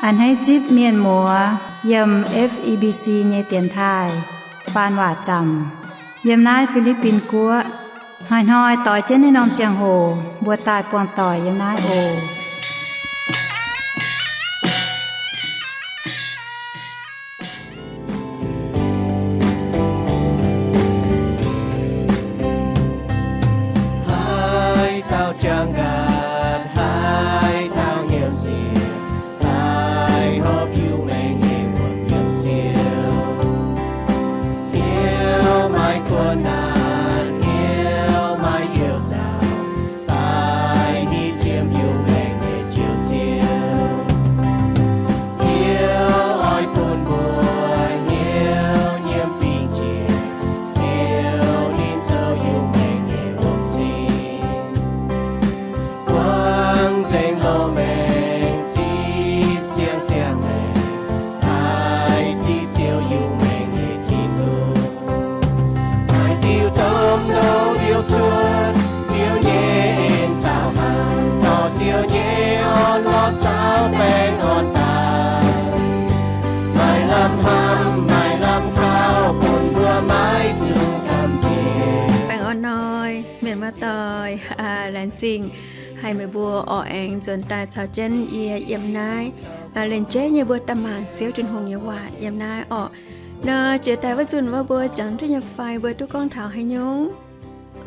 A'hneiv zipv mienh muoz yiem F E B C nyei dienx taaih faan waac zaamc yiem naaiv Fi^li^bin Guoqv. Hnoi-hnoi doix jienv naaiv norm ziangh hoc mbuo daaih buangh doic yiem naaiv oc. Haaix dauh jangx nqaatc, haaix dauh hnyouv siec, daaih hopv Iu-Mengh nyei wuom yiem Ziouv. Hnyouv maaih kuonx naanc, hnyouv maaih youh nzauc, daaih hitv yiem Iu-Mengh nyei Njoux Ziouv. Ziouv oix bun mbuo hnyouv nyiemv fingx jiex, Ziouv ninh zoux Iu-Mengh nyei wuom cing. Buangv nzengc loz-maengc, zipv siang-ziangh maengc, daaih zipv Ziouv Iu-Mengh nyei Tin-Hungh. Maaih diuh domh ndongc liouh cuotv Ziouv nyei en caux hmangx, dorh Ziouv nyei orn-lorqc caux baengh orn daaih. Maaih lamh hnamv, maaih lamh kaux, bun mbuo maiv zuqc gamh nziex. Baengh orn hnoi, mienh muoz-doic, laengz zingh haic meih mbuo oix aengx nzuonx daaih caux jienv yie yiem naaiv lengc jeiv nyei mbuo daaih mangc Ziouv Tin-Hungh nyei waac yiem naaiv orqc. Nor jiex daaih wuov nzunc wuov mbuo jangx duqv nyei fai mbuo duqv gorngv taux haaix nyungc?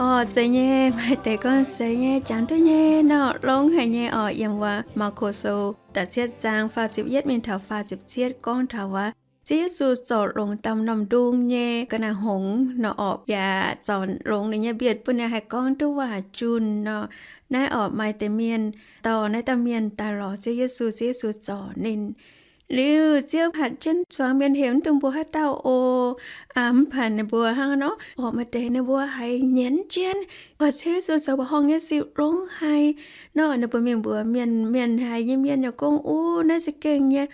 Orqc, zeiz nyei. Maaih deix gorngv zeiz nyei, jangx duqv nyei nor, longx haic nyei orqc. Yiem wuov Maako Sou da'cietv zaang faah ziepc yietv mingh taux faah ziepc cietv gorngv taux wuov Ziouv Yesu zorc longx dauh norm ndung nyei ga'naaiv hngongx nor orqc, yaac zorc longx ninh nyei mbietc bun ninh haih gorngv duqv waac junh nor. Naaiv orqc maaih deix mienh dorh naaiv dauh mienh daaih lorz Ziouv Yesu, Ziouv Yesu zorc ninh. Liuz Ziouv hatc jienv zuangx mienh heuc mv dungx mbuox haaix dauh oc. Mv baac ninh mbuo hnangv nor orqc, maaih deix ninh mbuo haiz nyienz jienv buatc Ziouv Yesu zoux mba'horngh nyei sic longx haic nor, ninh mbuo mingh mbuox mienh, mienh haiz nyei mienh yaac gorngv, Uv, naaiv za'gengh nyei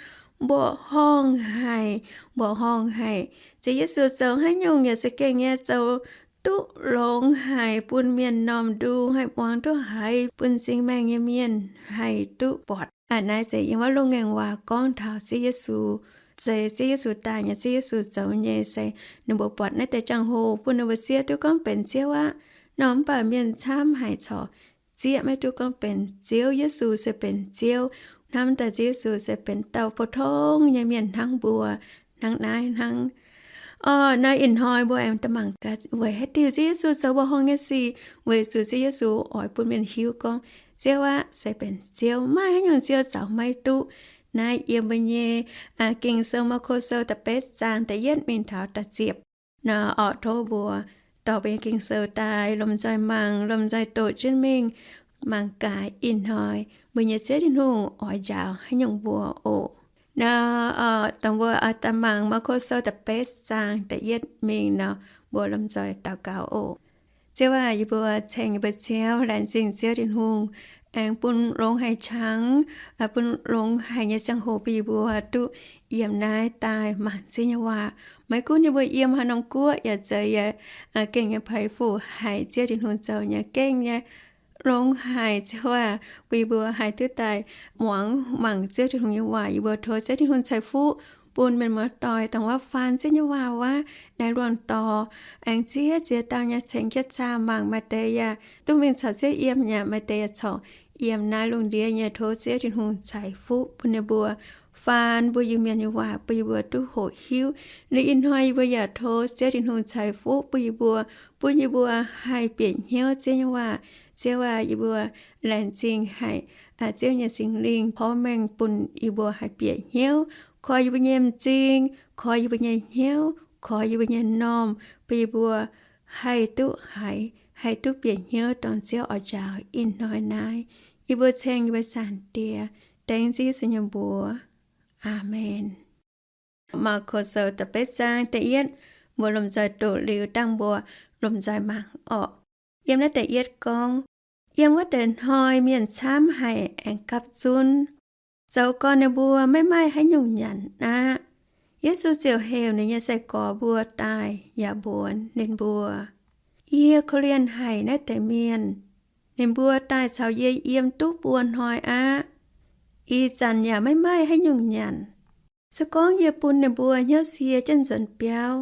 mba'horngh haic, mba'horngh haic. Ziouv Yesu zoux haaix nyungc yaac za'gengh nyei zoux duqv longx haic, bun mienh norm ndung haih muangx duqv haiz, bun m'zing maengh nyei mienh haih duqv buatc. Aa, naaiv se yiem wuov loz-ngaengc waac gorngv taux Ziouv Yesu. Se Ziouv Yesu daaih nyei, Ziouv Yesu zoux nyei se ninh mbuo buatc naaiv deix jangx-hoc bun ninh mbuo siev duqv gorngv benx Ziouv aqv nor. Mv baac mienh camv haic corc zieqv maiv duqv gorngv benx Ziouv. Yesu se benx Ziouv. Hnamv daaih Ziouv Yesu se benx dauh pou-tong nyei mienh hnangv mbuo, hnangv naaiv hnangv. Orqc, naaiv ih hnoi mbuo aengx daaih mangc gaax weic haaix diuc Ziouv Yesu zoux mba'horngh nyei sic. Weic zuqc Ziouv Yesu oix bun mienh hiuv gorngv Ziouv aqv se benx Ziouv, maiv haaix nyungc Ziouv zaux maiv duqv. Naaiv yiem mbuo nyei Ging-Sou, Maako Sou da'betv zaang da'yietv mingh taux da'ziepc. Nor orqc, tov mbuo dorh mbuo nyei Ging-Sou daaih lomh nzoih mangc, lomh nzoih doqc jienv mingh, mangc gaax ih hnoi mbuo nyei Ziouv Tin-Hungh oix njaaux haaix nyungc mbuo oc. Nor dongh mbuo daaih mangc Maako Sou da'betv zaang da'yietv mingh nor, mbuo lomh nzoih daux gaux oc. Ziouv aac, yie mbuo ceng yie mbuo Ziouv, laengz zingh Ziouv Tin-Hungh aengx bun longx haic qangx, bun longx haic nyei ziangh hoc bun yie mbuo duqv yiem naaiv daaih mangc Ziouv nyei waac. Maiv gunv yie mbuo yiem haaix norm guoqv yaac zeiz, yaac gengh nyei peix fuc haic Ziouv Tin-Hungh zoux nyei gengh nyei longx haic. Ziouv aac, bun yie mbuo haih duqv daaih muangx mangc Ziouv Tin-Hungh nyei waac. Yie mbuo tov Ziouv Tin-Hungh ceix fuqv bun mienh muoz-doic dongh wuov faan Ziouv nyei waac wuov, naaiv luangh dorh aengx ziex ziex dauh nyei ceng jienv zaah mangc. Maaih deix yaac duqv mingh caux Ziouv yiem, yaac maaih deix yaac corc yiem naaiv lungh ndiev nyei. Tov Ziouv Tin-Hungh ceix fuqv bun ninh mbuo, faan mbuo Iu-Mienh nyei waac bun yie mbuo duqv hoqc hiuv. Liuz ih hnoi yie mbuo yaac tov Ziouv Tin-Hungh ceix fuqv bun yie mbuo, bun yie mbuo haih bieqc hnyouv Ziouv nyei waac. Ziouv aac, yie mbuo laengz zingh haic Ziouv nyei Singx Lingh porv mengh bun yie mbuo haih bieqc hnyouv, koi yie mbuo nyei m'zing, koi yie mbuo nyei hnyouv, koi yie mbuo nyei m'normh, bun yih mbuo haih duqv haiz, haih duqv bieqc hnyouv dongh Ziouv oix njaaux ih hnoi naaiv. Yie mbuo ceng yie mbuo Zaangc Diex, dengv Ziouv Yesu nyei mbuox. Aamen. Maako Sou da'betv zaang da'yietv, mbuo lomh nzoih doqc liuz dangh mbuo lomh nzoih mangc orqc. Yiem naaiv da'yietv gorngv, yiem wuov deix hnoi mienh camv haic aengx gapv zunv, zoux gorn ninh mbuo maiv maaih haaix nyungc nyanc aqv. Yesu ziouc heuc ninh nyei sai-gorx mbuo daaih yaac mbuox ninh mbuo, Yie korv-lienh haic naaiv deix mienh. Ninh mbuo daaih caux yie yiem duqv buo hnoi aqv. ih zanc yaac maiv maaih haaix nyungc nyanc. Se gorngv yie bun ninh mbuo hnyouv sie jienv nzuonx biauv,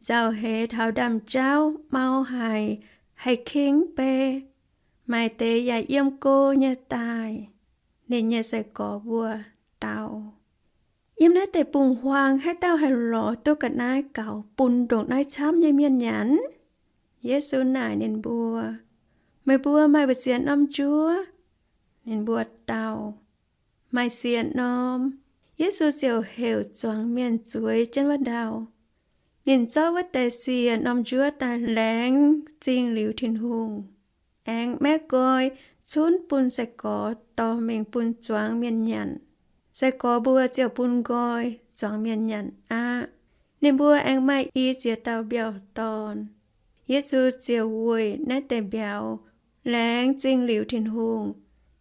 nzauh heix taux ndaamv-jauv, mau haic, haih king bei, maaih deix yaac yiem go nyei daaih, ninh nyei sai-gorx mbuo dau. Yiem naaiv deic-bung-huaang haaix dauh haih lorz duqv ga'naaiv gaux bun ndongc naaiv camv nyei mienh nyanc? Yesu naaic ninh mbuo, Meih mbuo maaih mbu'ziex norm njuov? Ninh mbuo dau, Maaih sie norm. Yesu ziouc heuc zuangx mienh zueiz jienv wuov ndau. Ninh zorqv wuov deix sie norm njuov daaih laengz zingh liuz Tin-Hungh, aengx maeqv nqoi cunv bun sai-gorx dorh mingh bun zuangx mienh nyanc. Sai-gorx mbuo ziouc bun nqoi zuangx mienh nyanc aqv. Ninh mbuo aengx maaih i ziex dauh mbiauh dorn. Yesu ziouc weic naaiv deix mbiauz laengz zingh liuz Tin-Hungh,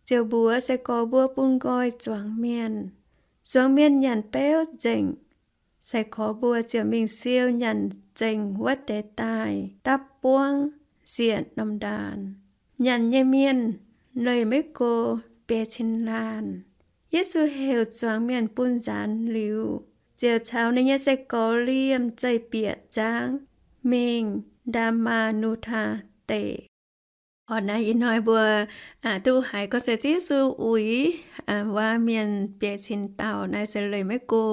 ziouc mbuox sai-gorx mbuo bun nqoi zuangx mienh. Zuangx mienh nyanc beuv nzengc, sai-gorx mbuo ziouc mingh siou nyanc nzengc wuov deix daaih dapv buangv sie norm ndaanh. Nyanc nyei mienh leih maiv go biei cin laanh. Yesu heuc zuangx mienh bun nzaanx liuz, ziouc caux ninh nyei sai-gorx liemh zeih bieqc nzangv mingh Ndaa^maa^nu^taa Deic. Orqc, naaiv ih hnoi mbuo duqv haiz gorngv se Ziouv Yesu uix waac mienh biei cin dauh naaiv se leih maiv go.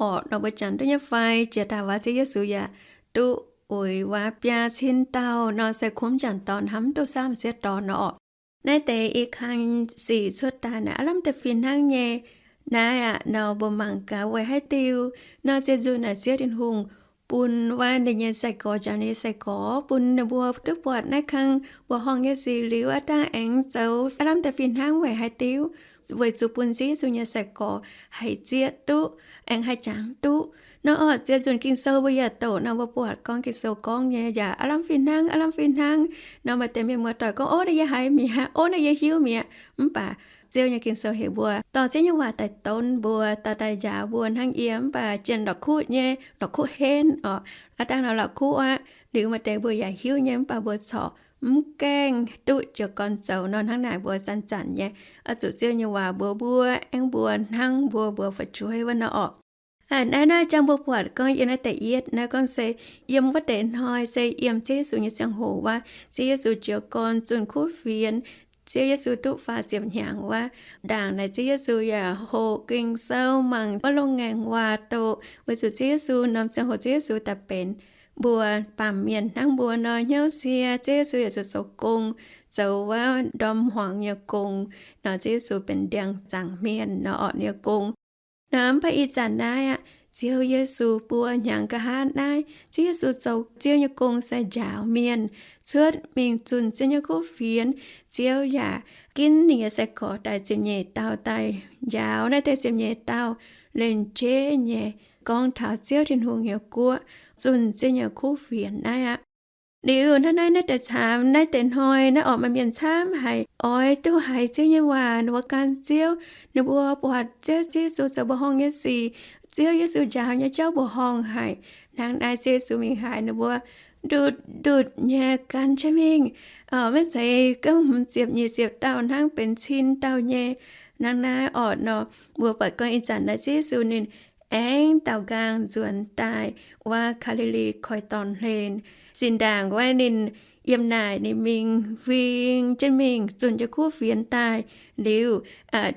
Orqc, nor mbuo jangx duqv nyei fai? Jiex daaih waac Ziouv Yesu yaac duqv uix waac biaa cin dauh nor se kumx jangc dorn hnamv duqv samv sieqv dorn nor orqc. Naaiv deix i kang sic cuotv daaih naaic aav lamh deix fih hnangv nyei. Naaiv aqv, nor mbuo mangc gaax weic haaix diuh nor ziouc nzunc naaic Ziouv Tin-Hungh bun waac ninh nyei sai-gorx, njaaux ninh nyei sai-gorx bun ninh mbuo duqv buatc naaiv kang mbuoqc horngh nyei sic liuz, aav dangh aengx zoux aav lamh deix fih hnangv weic haaix diuh? Weic zuqc bun Ziouv Yesu nyei sai-gorx haih zieqv duqv, aengx haih jangx duqv. Nor orqc, ziouc nzunc Ging-Sou mbuo yaac doqc nor mbuo buatc gorngv Ging-Sou gorngv nyei yaac aav lamh fih hnangv, aav lamh fih hnangv. Nor maaih deix mienh muoz-doic gorngv, Ov, naaiv yie haiz mi'aqv. Ov, naaiv yie hiuv mi'aqv. Mv baac Ziouv nyei Ging-Sou heuc mbuo dorh Ziouv nyei waac daaih donv mbuo, dorh daaih njaaux mbuo hnangv yiem, mv baac jienh la'kuqv nyei, la'kuqv henv orqc. Aav dangh nor la'kuqv aqv. Liuz maaih deix mbuo yaac hiuv nyei, mv baac mbuo corc mv gaengh duqv jiez gorn zoux nor. Hnangv naaic mbuo zanc-zanc nyei oix zuqc Ziouv nyei waac mbuox mbuo, aengx mbuo hnangv mbuo, mbuo fu'jueiv wuov nor orqc. Aa, naaiv naaiv jangx mbuo buatc gorngv yiem naaiv da'yietv naaiv gorngv se yiem wuov deix hnoi se yiem Ziouv Yesu nyei ziangh hoc wuov, Ziouv Yesu jiez gorn zunh kuv fienx. Ziouv Yesu duqv faah ziepc hnyangx wuov, ndaangc naaic Ziouv Yesu yaac hoqc Ging-Sou mangc wuov loz-ngaengc waac doqc. Weic zuqc Ziouv Yesu norm ziangh hoc Ziouv Yesu daaih benx mbuo baamh mienh hnangv mbuo nor hnyouv sie. Ziouv Yesu yaac zuqc zoux gong, zoux wuov ndorm hmuangx nyei gong. Nor Ziouv Yesu benx ndiangx zaangc hmien nor orqc nyei gong. Nor mv baac ih zanc naaiv aqv, Ziouv Yesu buo hnyangx nqa'haav naaiv, Ziouv Yesu zoux Ziouv nyei gong se njaaux mienh cuotv mingh zunh Ziouv nyei kuv fienx. Ziouv yaac ginv ninh nyei sai-gorx daaih ziepc nyeic dauh daaih njaaux naaiv deix ziepc nyeic dauh lenh jeiv nyei gorngv taux Ziouv Tin-Hungh nyei guoqv, zunh Ziouv nyei kuv fienx naaiv aqv. Liuz hnangv naaiv, naaiv deix caamx naaiv deix hnoi naaiv orqc, maaih mienh camv haic oix duqv haiz Ziouv nyei waac, ninh mbuo gan Ziouv, ninh mbuo buatc Ziouv, Ziouv Yesu zoux mbuoqc horngh nyei sic, Ziouv Yesu njaaux nyei jauv mbuoqc horngh haic. Hnangv naaiv Ziouv Yesu mingh haiz ninh mbuo ndutc ndutc nyei gan jienv mingh, maiv zeiz gorngv hmz ziepc nyeic ziepc dauh hnangv, benx cin dauh nyei. Hnangv naaiv orqc nor, mbuo buatc gorngv ih zanc naaiv Ziouv Yesu ninh aengx daaux nqaang nzuonx daaih wuov Kaa^li^li Koiv-Dorn Hlen. Zinh ndaangc wuov ninh yiem naaic ninh mingh huing jienv mingh zunh jienv kuv fienx daaih liuz,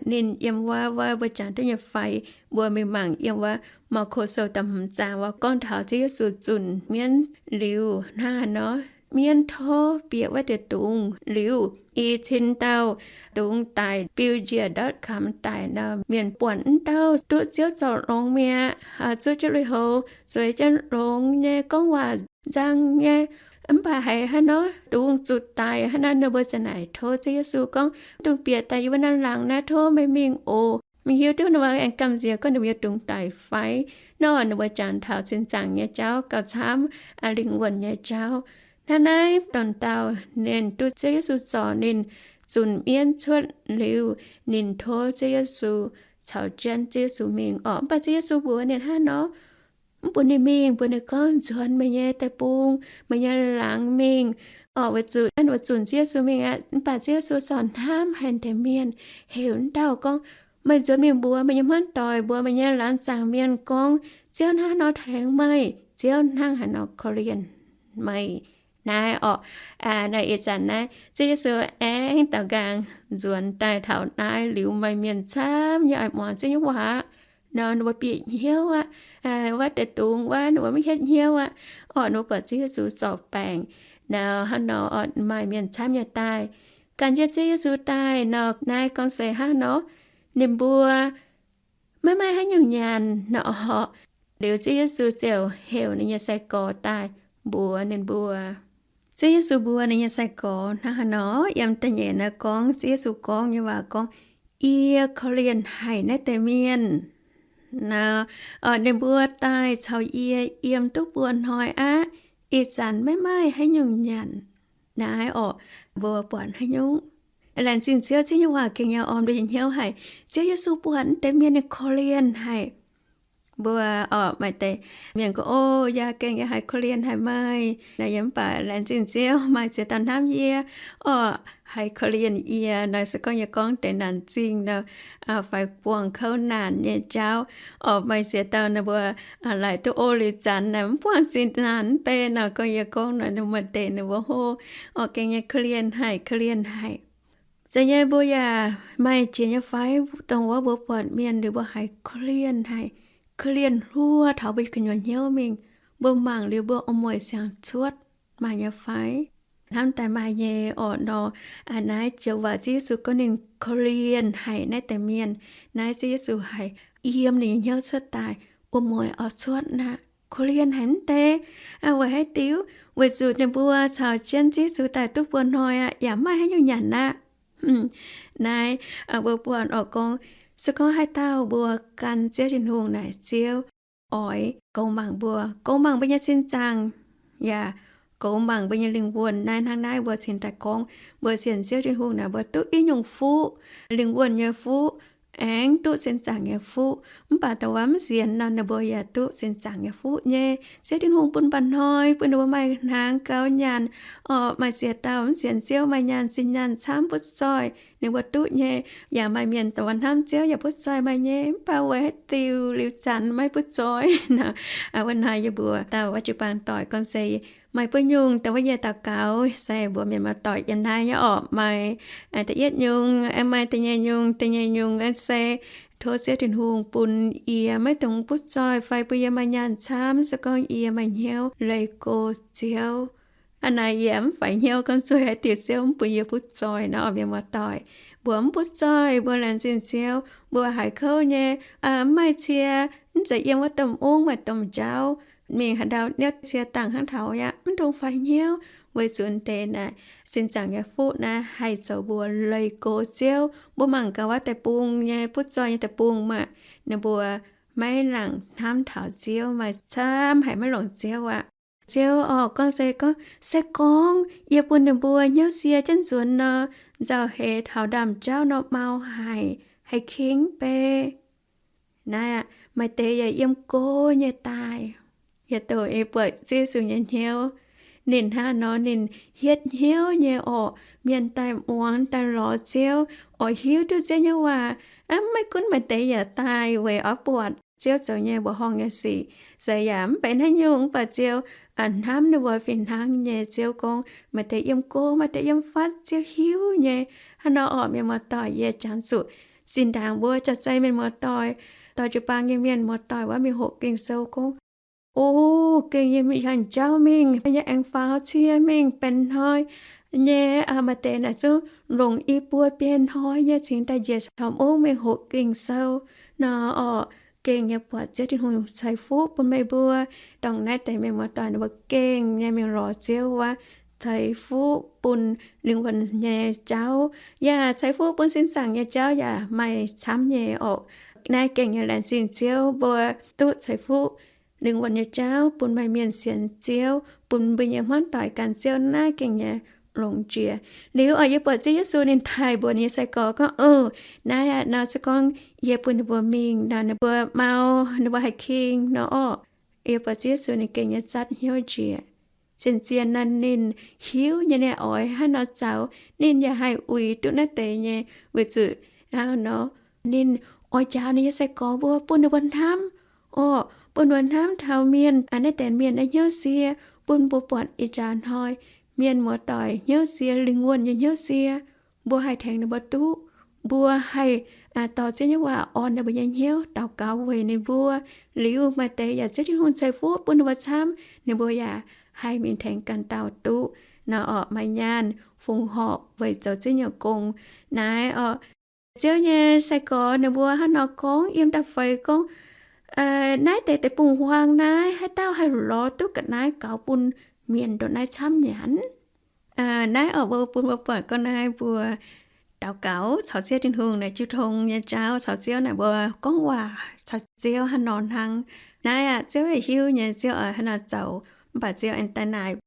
ninh yiem wuov, wuov mbuo jangx duqv nyei fai? Mbuo mingh mangc yiem wuov Maako Sou da'hmz zaang wuov gorngv taux Ziouv Yesu zunc mienv liuz hnangv haaix nor. Mienv tov bieqc wuov deix dungz liuz, i cin dauh dungz daic, biu njiec ndortv kamx daic nor, mienh buonc mv dauh duqv Ziouv zorc longx mi'aqv, zuov jienv lui-houx, zueiz jienv longx nyei, gorngv waac nzang nyei. Mv baac haiz haaix nor dungz zuqc daic hnangv naaiv, ninh mbuo ziouc naaic tov Ziouv Yesu gorngv, Dungz bieqc daaih yiem wuov nanv laangz naaiv, tov meih mingh oc. Meih hiuv duqv ninh mbuo aengx gamh nziex gorngv ninh mbuo nyei dungz daic fai? Nor ninh mbuo jangx taux sin zaangc nyei jauv gauh camv lingh wuonh nyei jauv. Hnangv naaiv dorn dauh ninh duqv Ziouv Yesu zorc ninh zunc mienv cuotv liuz, ninh tov Ziouv Yesu caux jienv Ziouv Yesu mingh orqc. Mv baac Ziouv Yesu mbuox ninh hnangv nor, mv bun ninh mingh, mbuox ninh gorngv, Nzuonx meih nyei deic-bung, meih nyei laangz mingh orqc. Weic zuqc naaiv ninh mbuo zunc Ziouv Yesu mingh aqv. Mv baac Ziouv Yesu corc hnamv haic deix mienh, heuc wuov dauh gorngv, Meih nzuonx mingh mbuox meih nyei hmuangv doic, mbuox meih nyei laangz zaangc mienh gorngv, Ziouv hnangv haaix nor tengx meih, Ziouv hnangv haaix nor korv-lienh meih. Naaiv orqc, naaiv ih zanc naaiv Ziouv Yesu aengx daaux nqaang nzuonx daaih taux naaiv liuz, maaih mienh camv nyei oix muangx Ziouv nyei waac nor, ninh mbuo bieqc hnyouv aqv. Wuov deix dungz wuov ninh mbuo maiv hietv hnyouv aqv. Orqc, ninh mbuo buatc Ziouv Yesu zorc baengc nor, hnangv nor orqc, maaih mienh camv nyei daaih gan jienv Ziouv Yesu daaih nor. Naaiv gorngv se hnangv nor, ninh mbuo maiv maaih haaix nyungc nyanc nor orqc. Liuz Ziouv Yesu ziouc heuc ninh nyei sai-gorx daaih mbuox ninh mbuo. Ziouv Yesu mbuox ninh nyei sai-gorx hnangv haaix nor, yiem da'nyeic naaiv gorngv, Ziouv Yesu gorngv nyei waac gorngv, Yie korv-lienh haic naaiv deix mienh. Nor, ninh mbuo daaih caux yie yiem duqv buo hnoi aqv. Ih zanc maiv maaih haaix nyungc nyanc. Naaiv orqc, mbuo buatc haaix nyungc? Laengz zingh Ziouv, Ziouv nyei waac gengh nyei orn mbuo nyei hnyouv haic. Ziouv Yesu buatc naaiv deix mienh ninh korv-lienh haic. Mbuo orqc, maaih deix mienh gorngv, O, yie gengh nyei haiz korv-lienh haic meih. Naaiv yie mv baac laengz zingh Ziouv, maaih ziex dauh hnamv yie orqc, haiz korv-lienh yie nor, se gorngv yie gorngv deix naanc zingh nor, fai buangh kouv naanc nyei jauv orqc, maaih ziex dauh ninh mbuo laaic duqv o liuz zanc naaic mv buangh zinh naanc mv bei nor, gorngv yie gorngv nor, ninh maaih deix ninh mbuo hlo orqc, gengh nyei korv-lienh haic, korv-lienh haic. Zeiz nyei, mbuo yaac maaih jiex nyei fai, dongh wuov mbuo buatc mienh liuz mbuo haiz korv-lienh haic, korv-lienh hluo taux mbuo gu'nyuoz hnyouv mingh, mbuo mangc liuz mbuo orv mueic siang-cuotv, maaih nyei fai? Hnamv daaih maaih nyei orqc nor. Naaiv joux waac Ziouv Yesu gorngv ninh korv-lienh haic naaiv deix mienh. Naaiv Ziouv Yesu haiz yiem ninh nyei hnyouv cuotv daaih, orv mueic oix cuotv aqv, korv-lienh haic mv deix. Weic haaix diuc? Weic zuqc ninh mbuo caux jienv Ziouv Yesu daaih duqv buo hnoi aqv, yaac maiv maaih haaix nyungc nyanc aqv. Naaiv mbuo buatc orqc gorngv, se gorngv haaix dauh mbuo gan Ziouv Tin-Hungh naaic, Ziouv oix goux mangc mbuo, goux mangc mbuo nyei sin zaangc, yaac goux mangc mbuo nyei lingh wuonh. Naaiv hnangv naaiv mbuo cingx daaih gorngv, mbuo sienx Ziouv Tin-Hungh naaic, mbuo duqv i nyungc fuqv, lingh wuonh nyei fuqv, aengx duqv sin zaangc nyei fuqv. Mv baac dongh wuov mv sienx nor, ninh mbuo yaac duqv sin zaangc nyei fuqv nyei. Ziouv Tin-Hungh bun mba'hnoi bun ninh mbuo maaih hnaangx gaux nyanc. Orqc, maaih ziex dauh mv sienx Ziouv, maaih nyaanh zinh nyaanh camv butv zoih, ninh mbuo duqv nyei. Yaac maaih mienh dongh wuov hnamv Ziouv yaac butv zoih maaih nyei, mv baac weic haaix diuc liuz zanc maiv butv zoih nor? Wuov hnoi yie mbuox dauh wuov jiu-baang doic gorngv se, maaih buo nyungc dongh wuov yie daux gaux se mbuox mienh muoz-doic yiem naaiv nyei orqc, maaih da'yietv nyungc, maaih da'nyeic nyungc, da'nyeic nyungc se tov Ziouv Tin-Hungh bun yie maiv dungx butv zoih fai bun yie maaih nyaanh camv, se gorngv yie maaih hnyouv leih go Ziouv. Hnangv naaic yie mv faix hnyouv gorngv zuqc haaix diuc Ziouv mv bun yie butv zoih nor, orqc, mienh muoz-doic. Mbuo mv butv zoih, mbuo laengz zingh Ziouv, mbuo haiz kouv nyei, mv maaih cie, mv zeiz yiem wuov domh ungv maaih domh jauv, mingh haaix ndau niouv cie dangh hnangv taux yaac mv dungx faix hnyouv. Weic zuqc deix naaic sin zaangc nyei fuqv naaiv haih zoux mbuo leih go Ziouv. Mbuo mangc gaax wuov deic-bung nyei butv zoih nyei deic-bung maah, ninh mbuo maiv nangc hnamv taux Ziouv, maaih camv haic maiv longc Ziouv aqv. Ziouv orqc gorngv se gorngv, se gorngv yie bun ninh mbuo hnyouv sie jienv nzuonx nor, nzauh heix taux ndaamv-jauv nor mau haic, haih king bei. Naaiv aqv, maaih deix yaac yiem go nyei daaih. Yietc doqc yie buatc Ziouv Yesu nyei hnyouv, ninh hnangv nor ninh hietv hnyouv nyei orqc, mienh daaih muangx daaih lorz Ziouv, oix hiuv duqv Ziouv nyei waac. Maiv gunv maaih deix yaac daaih weic oix buatc Ziouv zoux nyei mbuoqc horngh nyei sic, se yaac mv benx haaix nyungc mv baac Ziouv hnamv ninh mbuo fih hnangv nyei. Ziouv gorngv maaih deix yiem go, maaih deix yiem fatv, Ziouv hiuv nyei. Hnangv nor orqc, mienh muoz-doic, yie jangx zuqc zinh ndaangc mbuo jaax zei mienh muoz-doic, doix jiu-baang nyei mienh muoz-doic wuov mingh hoqc Ging-Sou gorngv, O, gengh yie mingh hnyangx-jauv mingh, yie nyei aengx faaux cie mingh benx hnoi nyei, maaih deix naaic zungv longc i buo biei hnoi nyei cingx daaih njiec taux mungv mingh hoqc Ging-Sou nor orqc. Gengh nyei buatc Ziouv Tin-Hungh ceix fuqv bun meih mbuo. Dongh naaiv deix mienh muoz-doic ninh mbuo gengh nyei mingh lorz Ziouv wuov, ceix fuqv bun lingh wuonh nyei jauv, yaac ceix fuqv bun sin zaangc nyei jauv yaac maaih camv nyei orqc. Naaiv gengh nyei laengz zingh Ziouv, mbuo duqv ceix fuqv lingh wuonh nyei jauv bun maaih mienh sienx Ziouv, bun mbuo nyei hmuangv doic gan Ziouv, naaiv gengh nyei longx jiex. Liuz orqc, yie buatc Ziouv Yesu ninh taaih mbuox ninh nyei sai-gorx gorngv, O, naaiv aqv nor, se gorngv yie bun ninh mbuo mingh nor, ninh mbuo mau, ninh mbuo haih king nor orqc. Yie buatc Ziouv Yesu ninh gengh nyei zatv hnyouv njiec. Zien-zien naaiv ninh hiuv nyei, ninh oix hnangv nor zoux, ninh yaac haih uix duqv naaiv deix nyei, weic zuqc hnangv nor Ninh oix njaaux ninh nyei sai-gorx mbuo, bun ninh mbuo hnamv, orqc, bun ninh mbuo hnamv taux mienh, naaiv deix mienh naaiv hnyouv sie, bun mbuo buatc ih jaax hnoi mienh muoz-doic hnyouv sie, lingh wuonh nyei hnyouv sie, mbuo haih tengx ninh mbuo duqv. Mbuo haih dorh Ziouv nyei waac orn ninh mbuo nyei hnyouv, daux gaux weic ninh mbuo. Liuz maaih deix yaac Ziouv Tin-Hungh ceix fuqv bun ninh mbuo camv, ninh mbuo yaac haih mingh tengx ganh dauh duqv. Naaiv orqc, maaih nyaanh fongc horc weic zoux Ziouv nyei gong. Naaiv orqc, Ziouv nyei sai-gorx ninh mbuo hnangv nor gorngv yiem da'feix gorngv, naaiv deix deic-bung-huaang naaiv haaix dauh haih lorz duqv ga'naaiv gaux bun mienh ndongc naaiv camv nyanc? Naaiv orqc, mbuo bun mbuo buatc gorngv naaiv mbuo daux gaux caux Ziouv Tin-Hungh naaic jiu tong nyei jauv caux Ziouv naaic, mbuo gorngv waac caux Ziouv hnangv nor hnangv. Naaiv aqv, Ziouv yaac hiuv nyei, Ziouv oix hnangv nor zoux, mv baac Ziouv aengx daaih naaic,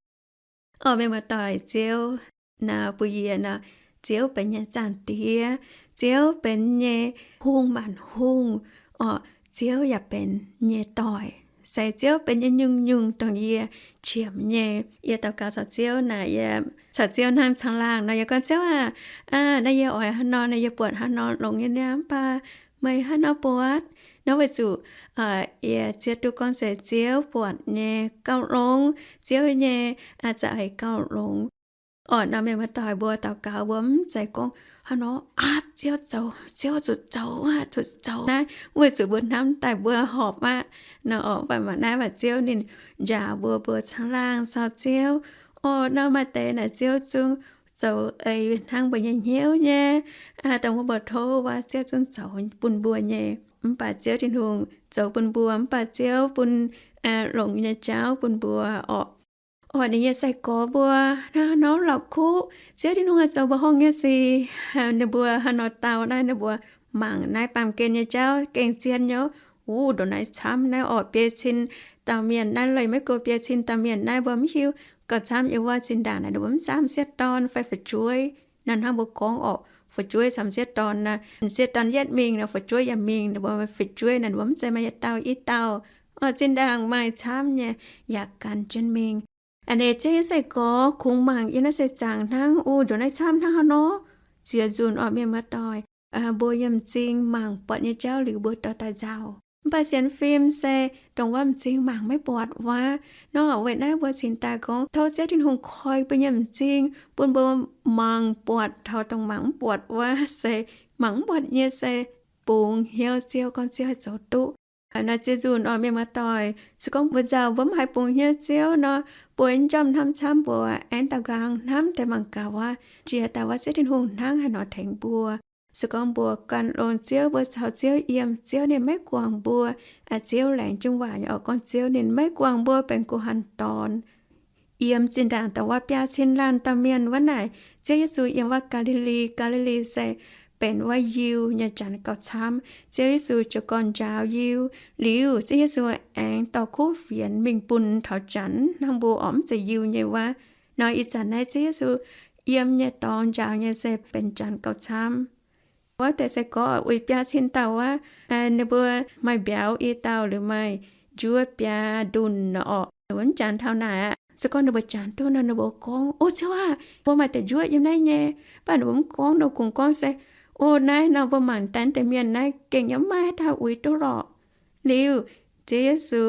orqc, mienh muoz-doic, Ziouv naaic bun yie nor, Ziouv benx nyei Zaangc Diex, Ziouv benx nyei Hungh maanc hungh, orqc, Ziouv yaac benx nyei doic. Se Ziouv benx nyei nyungc-nyungc dongh yie qiemx nyei. Yie daux gaux caux Ziouv naaic, yie caux Ziouv hnangv caangh laangh nor, yie gorngv, Ziouv aah, naaiv yie oix hnangv nor, naaiv yie buatc hnangv nor longx nyei niaa, mv baac meih hnangv nor buatc nor. Weic zuqc yie ziex duqv gorngv se Ziouv buatc nyei gauh longx, Ziouv nyei za'eix gauh longx. Orqc, nor mienh muoz-doic, mbuo daux gaux mbuo mv zeiz gorngv hnangv nor aapv Ziouv zoux, Ziouv zuqc zoux aqv, zuqc zoux naaiv, weic zuqc mbuo hnamv daaih mbuo horpc aqv. Nor orqc, mv baac mangc naaiv, mv baac Ziouv ninh njaaux mbuo, mbuo caangh laangh caux Ziouv. Orqc, nor maaih deix naaic Ziouv zungv zoux ei hnangv mbuo nyei hnyouv nyei. Dongh mbuo mbuox tov waac Ziouv zungv zoux bun mbuo nyei. Mv baac Ziouv Tin-Hungh zoux bun mbuo, mv baac Ziouv bun longx nyei jauv bun mbuo orqc. Orqc, ninh nyei sai-gorx mbuo hnangv haaix nor la'kuqv Ziouv Tin-Hungh haih zoux mbuoqc horngh nyei sic, ninh mbuo hnangv nor dau naaiv, ninh mbuo mangc naaiv baamh gen nyei jauv gengh zien nyei. Wuov ndongc naaiv camv naaiv orqc, biei cin dauh mienh naaiv, leih maiv go biei cin dauh mienh naaiv, mbuo mv hiuv. Gauh camv yiem wuov zinh ndaangc naaic ninh mbuo mv saamv m'sieqv dorn fai fu'jueiv. Naaiv hnangv mbuo gorngv orqc, fu'jueiv caux m'sieqv dorn naaic, m'sieqv dorn yietv mingh nor fu'jueiv yaac mingh, ninh mbuo fu'jueiv naaic ninh mbuo mv zeiz maaih yietc dauh i dauh. Orqc, zinh ndaangc maaih camv nyei, yaac gan jienv mingh. A'hneiv Ziouv nyei sai-gorx kungx mangc yiem naaiv seix zaangc hnangv, wuov ndongc naaiv camv hnangv haaix nor. Ziex nzunc orqc, mienh muoz-doic, mbuo yiem m'zing mangc buatc nyei jauv liuz mbuo dorh daaih nzauh. Mv baac sienx fim se dongh wuov m'zing mangc maiv buatc wuov. Nor weic naaiv mbuo cingx daaih gorngv tov Ziouv Tin-Hungh koi mbuo nyei m'zing bun mbuo mangc buatc taux dongh mangc mv buatc wuov. Se mangc mv buatc nyei se bungx hnyouv Ziouv, gorngv Ziouv haih zoux duqv. Naaiv ziex nzunc orqc, mienh muoz-doic, se gorngv mbuo nzauh mbuo mv haiz bungx hnyouv Ziouv nor, mbuo njormh hnamv camv, mbuo aengx daaux nqaang hnamv deix mangc gaax wuov, jiex daaih wuov Ziouv Tin-Hungh hnangv haaix nor tengx mbuo. Se gorngv mbuo gan longx Ziouv, mbuo caux Ziouv yiem, Ziouv ninh maiv guangc mbuo. Ziouv laengz jienv waac nyei orqc, gorngv Ziouv ninh maiv guangc mbuo benx guh hanh dorn. Yiem zinh ndaangc dongh wuov biaa cin laanh dauh mienh wuov naaic, Ziouv Yesu yiem wuov Gaa^li^li. Gaa^li^li se benx wuov Yiu nyei janx gauh camv. Ziouv Yesu ziouc gorngv njaaux Yiu. Liuz Ziouv Yesu aengx dorh kuv fienx mingh bun taux janx hnangv mbuo orqc, mv zeiz Yiu nyei wuov. Nor ih zanc naaiv Ziouv Yesu yiem nyei dorngx njaaux nyei se benx janx gauh camv. Wuov deix sai-gorx uix biaa cin dauh wuov, ninh mbuo maaih mbiauz i dauh liuz maaih njuov biaa ndunh nor orqc. Ninh mbuo mv janx taux naaic aqv. Se gorngv ninh mbuo janx duqv nor, ninh mbuo gorngv, O Ziouv aah! Mbuo maaih deix njuov yiem naaiv nyei. Mv baac ninh mbuo mv gorngv, ninh mbuo kungx gorngv se, O naaiv nor mbuo mangc daaih deix mienh naaiv gengh yaac mv maaih haaix dauh uix duqv lorqc. Liuz Ziouv Yesu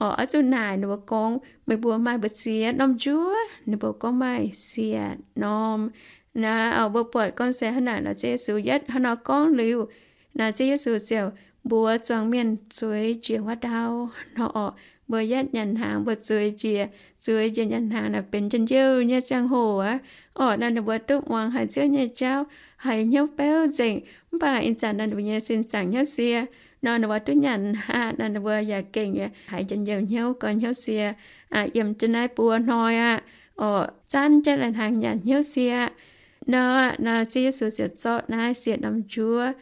oix zuqc naaic ninh mbuo gorngv, Meih mbuo maaih mbu'ziex norm njuov? Ninh mbuo gorngv, Maaih siec norm. Naaiv mbuo buatc gorngv se hnangv naaic nor, Ziouv Yesu yietv hnangv nor gorngv liuz, naaiv Ziouv Yesu ziouc mbuox zuangx mienh zueiz njiec wuov ndau nor orqc. Mbuo yietv nyanc hnaangx mbuo zueiz njiec, zueiz njiec nyanc hnaangx naaic benx njien-youh nyei ziangh hoc aqv. Orqc, naaiv ninh mbuo duqv muangx haiz Ziouv nyei jauv, haiz hnyouv beuv nzengc. Mv baac ih zanc naaiv ninh mbuo nyei sin zaangc hnyouv sie nor, ninh mbuo duqv nyanc aqv, naaiv ninh mbuo yaac gengh nyei haiz njien-youh hnyouv, goiv hnyouv sie. Yiem jienv naaiv buo hnoi aqv, orqc, zanv jienv lai-hnaangx nyanc hnyouv sie aqv. Nor, nor Ziouv Yesu ziouc zorqv naaiv siec norm njuov.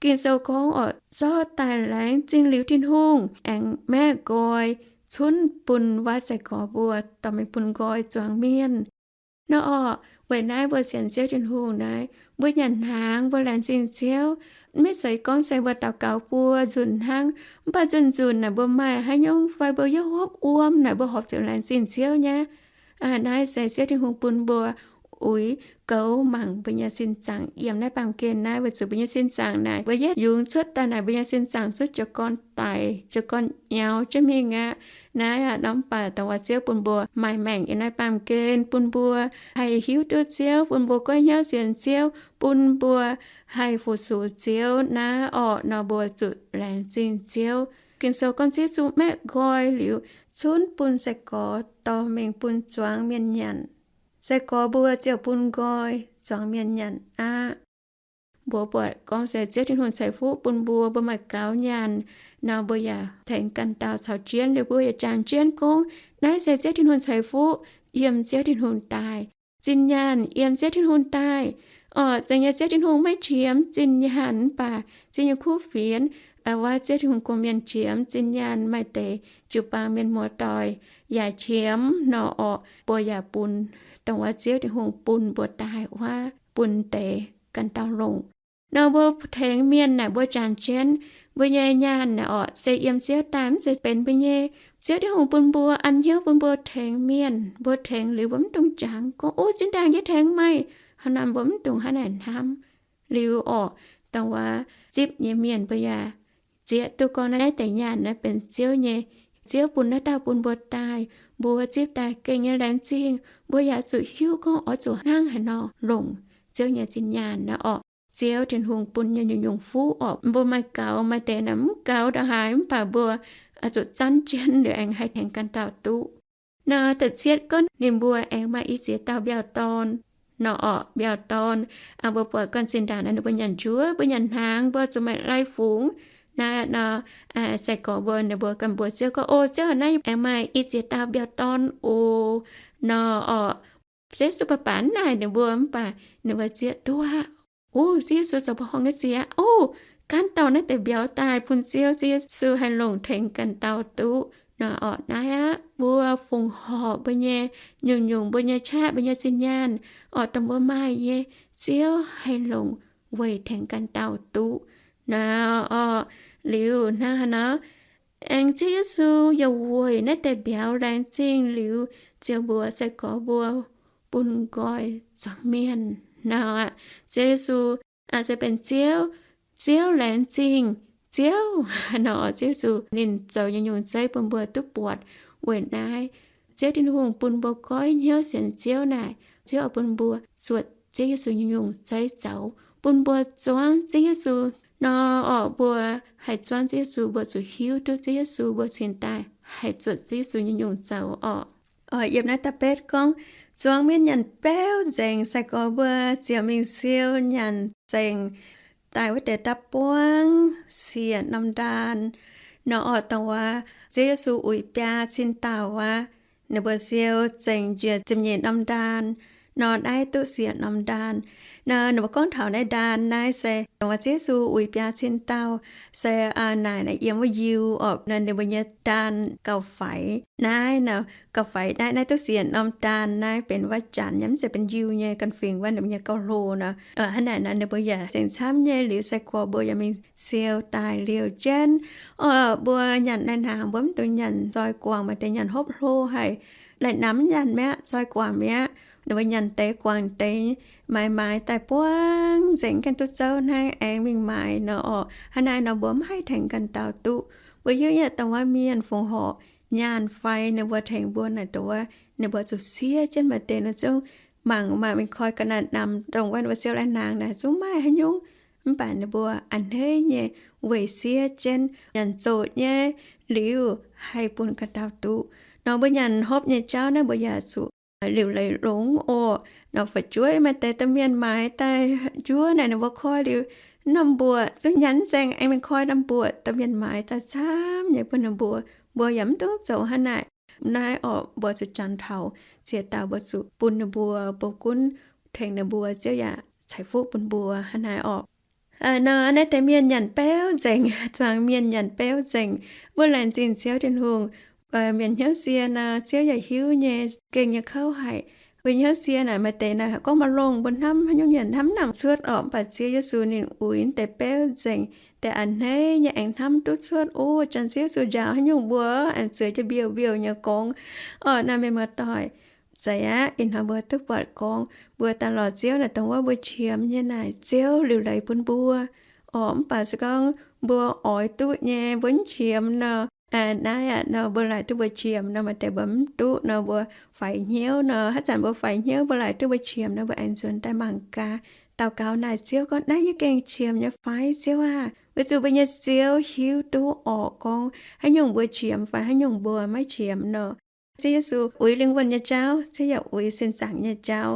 Ging-Sou gorngv orqc, zorqv daaih laengz zingh liuz Tin-Hungh, aengx maeqv nqoi cunv bun wuov sai-gorx mbuo dorh mingh bun nqoi zuangx mienh. Nor orqc, weic naaiv mbuo sienx Ziouv Tin-Hungh naaiv, mbuo nyanc hnaangx mbuo laengz zingh Ziouv, maiv zeiz gorngv se mbuo daux gaux buo nzunc hnangv. Mv baac nzunc nzunc naaic mbuo maaih haaix nyungc fai mbuo yiem hopv wuom naaic mbuo horpc zuqc laengz zingh Ziouv nyei. Naaiv se Ziouv Tin-Hungh bun mbuo uix goux mangc mbuo nyei sin zaangc yiem naaiv baamh gen naaiv, weic zuqc mbuo nyei sin zaangc naaic, mbuo yietv yungz cuotv daaih naaic, mbuo nyei sin zaangc cuotv jiez gorn daic, jiez gorn nyaux jienv mingh aqv. Naaiv aqv, nor mv baac dongh wuov Ziouv bun mbuo maaih maengc yiem naaiv baamh gen, bun mbuo haih hiuv duqv Ziouv, bun mbuo goiv hnyouv sienx Ziouv, bun mbuo haih fu-sux Ziouv naaiv orqc, nor mbuo zuqc laengz zingh Ziouv. Ging-Sou gorngv Ziouv Yesu maeqv nqoi liuz, cunv bun sai-gorx dorh mingh bun zuangx mienh nyanc. Sai-gorx mbuo ziouc bun nqoi zuangx mienh nyanc aqv. Mbuo buatc gorngv se Ziouv Tin-Hungh ceix fuqv bun mbuo, mbuo maaih gaux nyaanh nor, mbuo yaac tengx ganh dauh caux jienv liuz, mbuo yaac jangx jienv gorngv naaiv se Ziouv Tin-Hungh ceix fuqv yiem Ziouv Tin-Hungh daaih. Zinh nyaanh yiem Ziouv Tin-Hungh daaih. Orqc, zeiz nyei Ziouv Tin-Hungh maiv qiemx zinh nyaanh mv baac zinh nyei kuv fienx, wuov Ziouv Tin-Hungh gorngv mienh qiemx zinh nyaanh, maaih deix jiu-baang mienh muoz-doic yaac qiemx nor orqc, mbuo yaac bun dongh wuov Ziouv Tin-Hungh bun mbuo daaih wuov, bun deix ganh dauh longc. Nor mbuo tengx mienh naaic mbuo jangx jienv, mbuo nyei nyaanh naaic orqc, se yiem Ziouv daaih, mv zeiz benx mbuo nyei. Ziouv Tin-Hungh bun mbuo an hnyouv bun mbuo tengx mienh, mbuo tengx liuz mbuo mv dungx jangx gorngv, O, zinh ndaangc yie tengx meih, hnangv naaic mbuo mv dungx hnangv naaic hnamv. Liuz orqc, dongh wuov zipv nyei mienh mbuo yaac zieqv duqv gorngv naaiv deix nyaanh naaiv benx Ziouv nyei. Ziouv bun naaiv dauh bun mbuo daaih, mbuo zipv daaih gengh nyei laengz zingh. Mbuo yaac zuqc hiuv gorngv oix zuqc hnangv haaix nor longc Ziouv nyei zinh nyaanh naaiv orqc. Ziouv Tin-Hungh bun nyei nyungc-nyungc fuqv orqc, mbuo maaih gaux, maaih deix naaic mv gaux ndongc haaix, mv baac mbuo zuqc zanv jienv liuz aengx haih tengx ganh dauh duqv. Nor da'cietv gorngv ninh mbuo aengx maaih i ziex dauh mbiauh dorn. Nor orqc, mbiauh dorn, mbuo buatc gorngv zinh ndaangc naaiv ninh mbuo nyanc njuov, mbuo nyanc hnaangx, mbuo zuqc maaih lai-fungx. Naaiv nor, sai-gorx mbuo ninh mbuo ganh mbuox Ziouv gorngv, O Ziouv, naaiv aengx maaih i ziex dauh mbiauh dorn oc. Nor orqc, Yesu baac baac naaic ninh mbuo mv baac ninh mbuo zieqv duqv aqv. O, Ziouv Yesu zoux mbuo horngh nyei ziex aqv. O, gaanv dauh naaiv deix mbiauz daaih bun Ziouv, Ziouv Yesu haih longc tengx ganh dauh duqv. Nor orqc, naaiv aqv, mbuo fongc horc mbuo nyei nyungc-nyungc, mbuo nyei qaqv, mbuo nyei zinh nyaanh orqc, dongh mbuo maaih nyei, Ziouv haih longc weic tengx ganh dauh duqv. Nor orqc, liuz hnangv haaix nor, aengx Ziouv Yesu yaac weic naaiv deix mbiauz laengz zingh liuz, ziouc mbuox sai-gorx mbuo bun nqoi zuangx mienh. Nor aqv, Ziouv Yesu se benx Ziouv, Ziouv laengz zingh, Ziouv. Nor orqc, Ziouv Yesu ninh zoux nyei nyungc zeiv bun mbuo duqv buatc. Weic naaiv, Ziouv Tin-Hungh bun mbuo goiv hnyouv sienx Ziouv naaic, Ziouv oix bun mbuo zuotc Ziouv Yesu nyei nyungc zeiv zoux, bun mbuo zuangv Ziouv Yesu. Nor orqc, mbuo haih zuangv Ziouv Yesu, mbuo zuqc hiuv duqv Ziouv Yesu, mbuo cingx daaih haih zuotc Ziouv Yesu nyei nyungc zoux orqc. Yiem naaiv da'betv gorngv, zuangx mienh nyanc beuv nzengc, sai-gorx mbuo ziouc mingh siou nyanc nzengc daaih wuov deix da'buangv siec norm ndaan. Nor orqc, dongh wuov Ziouv Yesu uix biaa cin dauh wuov, ninh mbuo siou zengc njiec ziepc nyeic norm ndaan, nor naaiv duqv siec norm ndaan. Nor ninh mbuo gorngv taux naaiv ndaan naaiv se dongh wuov Ziouv Yesu uix biaa cin dauh se naaic naaic yiem wuov yiu orqc, nor ninh mbuo nyei ndaan gauh faix. Naaiv nor gauh faix naaiv, naaiv duqv siec norm ndaan naaiv benx wuov janx nyei, mv zeiz benx yiu nyei, ganh fingx wuov ninh mbuo nyei gauh hlo nor. Hnangv naaic nor ninh mbuo yaac zengc camv nyei. Liuz sai-gorx mbuo yaac mingh siou daaih liouh jienv. Orqc, mbuo nyanc lai-hnaangx mbuo mv dungx nyanc zoi guangc, maaih deix nyanc hopv hlo haic. Lai-namx nyanc mi'aqv, zoi guangc mi'aqv. Ninh mbuo nyanc deix guangc deix, maaiz maaiz daaih buangv nzengc, ganh duqv zouv hnangv, aengx mingh maaiz nor orqc. Hnangv naaiv nor mbuo mv haih tengx ganh dauh duqv. Mbuo hiuv nyei dongh wuov mienh fongc horc nyaanh fai ninh mbuo tengx mbuo naaic dongh wuov ninh mbuo zuqc siev jienv, maaih deix nor zungv mangc maaih mingh koi ga'naaiv namx dongh wuov ninh mbuo siou lai-hnaangx naaic zungv maaih haaix nyungc. Mv baac ninh mbuo a'hneiv nyei weic siev jienv nyanc zoqc nyei liuz haih bun ganh dauh duqv. Nor mbuo nyanc hopv nyei jauv naaiv mbuo yaac zuqc liuc leiz longx orqc. Nor fu'jueiv maaih deix domh mienh maaiz daaih njuov naaic ninh mbuo koi liuz, norm mbuoqc zungv nyanc nzengc, aengx mingh koi norm mbuoqc, domh mienh maaiz daaih camv nyei bun ninh mbuo. Mbuo yaac mv dungx zoux hnangv naaic. Naaiv orqc, mbuo zuqc janx taux ziex dauh mbuo zuqc bun ninh mbuo, mbuo gunv tengx ninh mbuo, Ziouv yaac ceix fuqv bun mbuo hnangv naaiv orqc. Nor naaiv deix mienh nyanc beuv nzengc, zuangx mienh nyanc beuv nzengc, mbuo laengz zingh Ziouv Tin-Hungh. Mienh hnyouv sie nor, Ziouv yaac hiuv nyei, gengh nyei kouv haic. Mbuo hnyouv sie naaic maaih deix naaic gorngv maaih longh, mbuo hnamv haaix nyungc yaac hnamv mv nangc cuotv orqc. Mv baac Ziouv Yesu ninh uix deix beuv nzengc, deix a'hneiv nyei aengx hnamv duqv cuotv. O, janx Ziouv Yesu njaaux haaix nyungc mbuo aengx zueiz jienv mbiouh mbiouh nyei gorngv. Orqc, naaiv mienh muoz-doic, Zeiz aqv, ih hnoi mbuo duqv buatc gorngv mbuo daaih lorz Ziouv naaic dongh wuov mbuo qiemx nyei naaic Ziouv liuc leiz bun mbuo. Orqc, mv baac se gorngv mbuo oix duqv nyei mbuo mv qiemx nor, naaiv aqv nor mbuo laaic duqv mbuo qiemx nor maaih deix mbuo mv duqv nor mbuo faix hnyouv nor. Haaix zanc mbuo faix hnyouv mbuo laaic duqv mbuo qiemx nor mbuo aengx nzuonx daaih mangc gaax, daux gaux naaic Ziouv gorngv, naaiv yie gengh qiemx nyei fai Ziouv aah? Weic zuqc mbuo nyei Ziouv hiuv duqv orqc gorngv haaix nyungc mbuo qiemx fai haaix nyungc mbuo maiv qiemx nor. Ziouv Yesu uix lingh wuonh nyei jauv, Ziouv yaac uix sin zaangc nyei jauv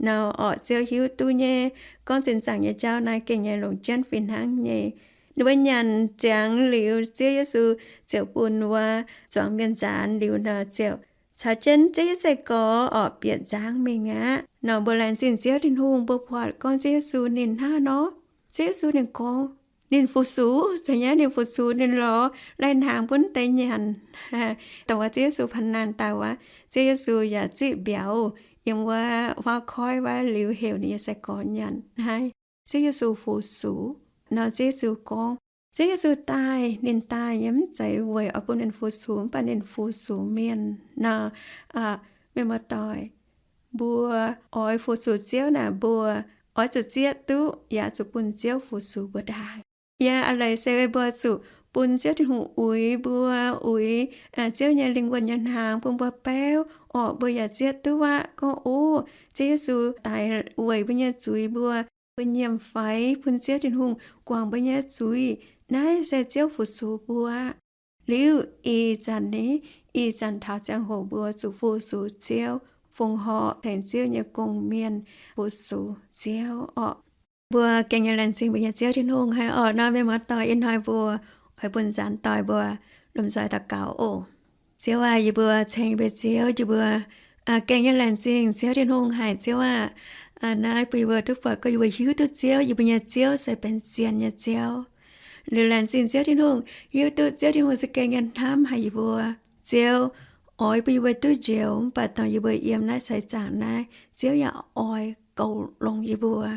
nor. Orqc, Ziouv hiuv duqv nyei gorngv sin zaangc nyei jauv naaiv gengh nyei longc jienv fih hnangv nyei. Ninh mbuo nyanc ziangx liuz, Ziouv Yesu ziouc bun wuov zuangx mienh nzaanx liuz nor ziouc caux jienv Ziouv Yesu sai-gorx orqc bieqc nzangv mingh aqv. Nor mbuo laengz zingh Ziouv Tin-Hungh, mbuo buatc gorngv Ziouv Yesu ninh hnangv nor, Ziouv Yesu ninh gorngv, ninh fu-sux, zeiz nyei ninh fu-sux, ninh lorz lai-hnaangx bun deix nyanc. Dongh wuov Ziouv Yesu พนัน daaih wuov, Ziouv Yesu yaac ziqv mbiauz yiem wuov huaav koiv wuov liuz heuc ninh nyei sai-gorx nyanc naaiv. Ziouv Yesu fu-sux nor, Ziouv Yesu gorngv, Ziouv Yesu daaih, ninh daaih nyei mv zeiz weic oix bun ninh fu-sux, mv baac ninh fu-sux mienh nor. Mienh muoz-doic, mbuo oix fu-sux Ziouv naaic, mbuo oix zuqc zieqv duqv yaac zuqc bun Ziouv fu-sux mbuo ndaangc. Yaac a'leiz se mbuo zuqc bun Ziouv Tin-Hungh uix mbuo, uix Ziouv nyei lingh wuonh nyei hnaangx bun mbuo baeqv orqc, mbuo yaac zieqv duqv aqv gorngv, o, Ziouv Yesu daic weic mbuo nyei zuiz mbuo, mbuo nyiemc faix bun Ziouv Tin-Hungh guangc mbuo nyei zuiz. Naaiv se Ziouv fu-sux mbuo. Liuz ih zanc ni, ih zanc taux ziangh hoc mbuo zuqc fu-sux Ziouv, fongc horc tengx Ziouv nyei gong-mienh fu-sux Ziouv orqc. Mbuo gengh nyei laengz zingh mbuo nyei Ziouv Tin-Hungh haic orqc. Nor mienh muoz-doic, ih hnoi mbuo oix bun nzaanx doic mbuo lomh nzoih daux gaux oc. Ziouv aac, yie mbuo ceng mbuo Ziouv, yie mbuo gengh nyei laengz zingh Ziouv Tin-Hungh haic Ziouv aah. Naaiv bun yie mbuo duqv buatc gorngv yie mbuo hiuv duqv Ziouv, yie mbuo nyei Ziouv se benx zien nyei Ziouv. Liuz laengz zingh Ziouv Tin-Hungh, hiuv duqv Ziouv Tin-Hungh se gengh nyei hnamv haic yie mbuo. Ziouv oix bun yie mbuo duqv njoux, mv baac dongh yie mbuo yiem naaiv seix zaangc naaiv, Ziouv yaac oix goux longx yie mbuo.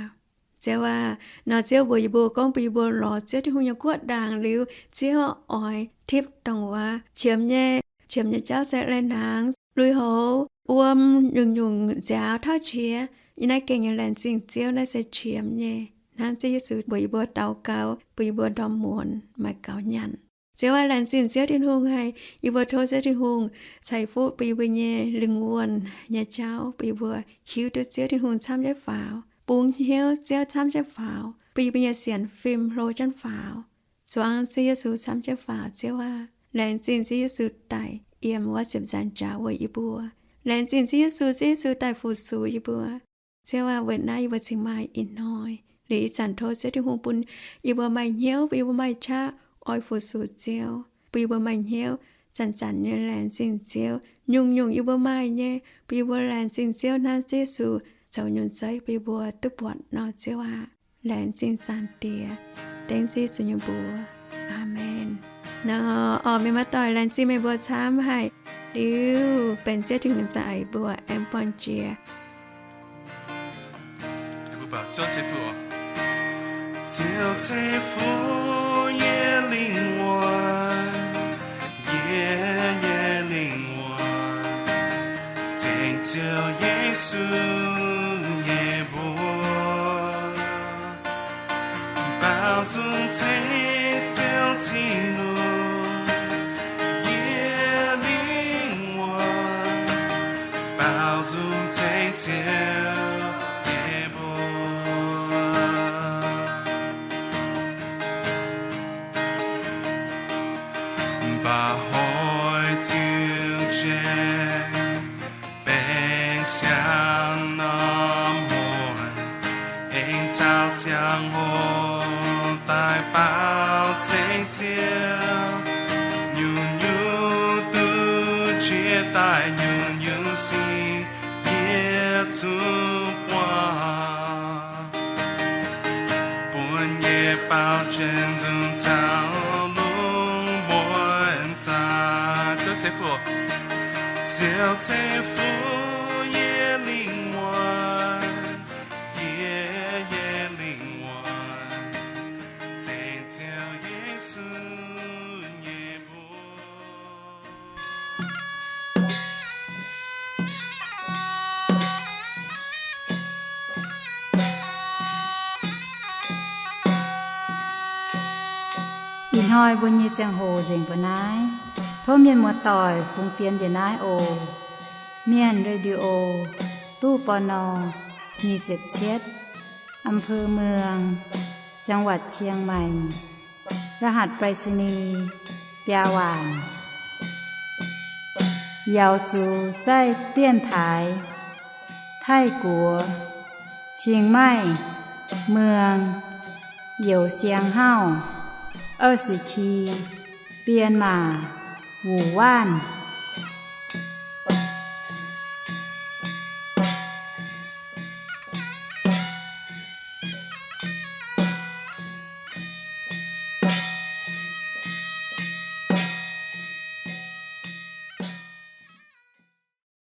Ziouv aah, nor Ziouv mbuox yie mbuo gorngv bun yie mbuo lorz Ziouv Tin-Hungh nyei guoqv ndaangc liuz, Ziouv oix tipv dongh wuov qiemx nyei, qiemx nyei jauv se lai-hnaangx, lui-houx, wuom, nyungc-nyungc nziaaux tauv qiex. Yie naaiv gengh nyei laengz zingh Ziouv, naaiv se qiemx nyei. Hnangv Ziouv Yesu mbuox yie mbuo daux gaux, bun yie mbuo ndorm muonz maaih gaux nyanc. Ziouv aah, laengz zingh Ziouv Tin-Hungh haic. Yie mbuo tov Ziouv Tin-Hungh ceix fuqv bun yie mbuo nyei lingh wuonh nyei jauv, bun yie mbuo hiuv duqv Ziouv Tin-Hungh camv jienv faaux, bungx hnyouv Ziouv camv jienv faaux, bun yie mbuo nyei sienx fim hlo jienv faaux, zuangx Ziouv Yesu camv jienv faaux. Ziouv aah, laengz zingh Ziouv Yesu daic yiem wuov ziepc nzaangc jaax weic yie mbuo. Laengz zingh Ziouv Yesu, Ziouv Yesu daaih fu-sux yie mbuo. Ziouv aah, weic naaiv yie mbuo cingx maaih ih hnoi. Liuz ih zanc tov Ziouv Tin-Hungh bun yie mbuo maaih hnyouv, bun yie mbuo maaih qaqv oix fu-sux Ziouv, bun yie mbuo maaih hnyouv zanc-zanc nyei laengz zingh Ziouv. Nyungc-nyungc yie mbuo maaih nyei, bun yie mbuo laengz zingh Ziouv hnangv Ziouv Yesu zoux nyungc zeiv bun yie mbuo duqv buatc nor. Ziouv aah, laengz zingh Zaangc Diex, dengv Ziouv Yesu nyei mbuox. Aamen. Nor, orqc, mienh muoz-doic, laengz zingh meih mbuo camv haic. Liuz benx Ziouv Tin-Hungh za'eix mbuo aengx buangh jiex. Ziouv ceix fuqv yie lingh wuonh, yie nyei lingh wuonh, ceng Ziouv Yesu nyei mbuox. Baaux nzung ceng Ziouv Tin-Hungh, yie lingh wuonh, baaux nzung ceng Ziouv nyei mbuox. Mba'hnoi ziux nqaengx, baeng siang norm muonc, aengx caux ziangh hoc daaih baaux ceng Ziouv. Nyungc-nyungc duqv jiex daaih, nyungc-nyungc sic yie zungv buangh. Buonv nyei baaux zunc nzung caux lungh muonz zaah. Ziouv ceix fuqv, Ziouv ceix fuqv yie lingh wuonh, yie nyei lingh wuonh, ceng Ziouv Yesu nyei mbuox. Hnoi mbuo nyei ziangh hoc nzengc mbuo naaiv. Tov mienh muoz-doic fungx fienx njiec naaiv oc. Mienh Radio, ตู้ ปณ. nyic ziepc cietv, อำเภอเมือง จังหวัดเชียงใหม่ รหัสไปรษณีย์ biaa waanc. Yaux zuqc zaih dienv taaix Taiv-Guoqv, Chiang Mai, Muang, Youz Siang Hauv, 二十七, Bienh Maac, Wuc Waanv.